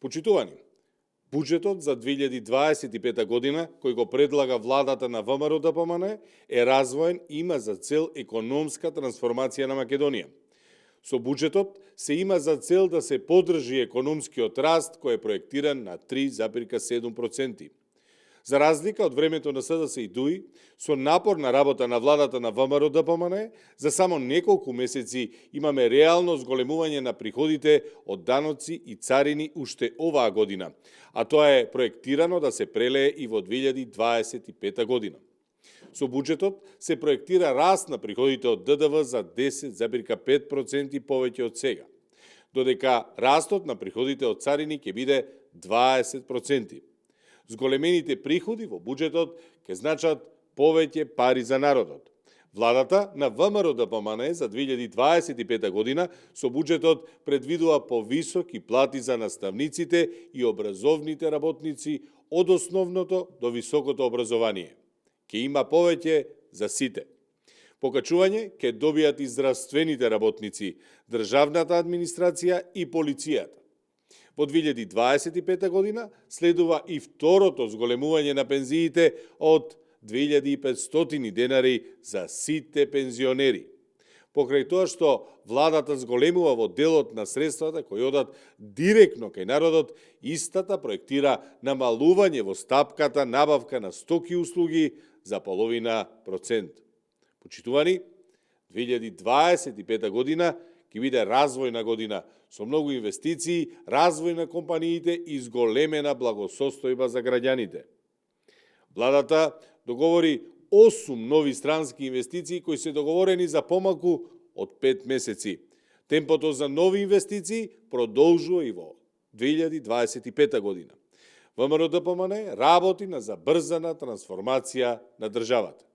Почитувани, буџетот за 2025 година, кој го предлага владата на ВМРО-ДПМН, е развоен и има за цел економска трансформација на Македонија. Со буџетот се има за цел да се поддржи економскиот раст кој е проектиран на 3,7%. За разлика од времето на СДС и ДУИ, со напорна работа на владата на ВМРО-ДПМН, за само неколку месеци имаме реално зголемување на приходите од даноци и царини уште оваа година, а тоа е проектирано да се прелее и во 2025 година. Со буџетот се проектира раст на приходите од ДДВ за 10,5% повеќе од сега, додека растот на приходите од царини ќе биде 20%. Зголемените приходи во буџетот ќе значат повеќе пари за народот. Владата на ВМРО-ДПМН за 2025 година со буџетот предвидува повисоки плати за наставниците и образовните работници од основното до високото образование. Ке има повеќе за сите. Покачување ќе добијат и здравствените работници, државната администрација и полицијата. Во 2025 година следува и второто зголемување на пензиите од 2500 денари за сите пензионери. Покрај тоа што владата зголемува во делот на средствата кои одат директно кај народот, истата проектира намалување во стапката набавка на стоки и услуги за половина процент. Почитувани, 2025 година ќе биде развојна година со многу инвестиции, развој на компаниите и зголемена благосостојба за граѓаните. Владата договори 8 нови странски инвестиции кои се договорени за помалку од 5 месеци. Темпото за нови инвестиции продолжува и во 2025 година. ВМРО-ДПМН работи на забрзана трансформација на државата.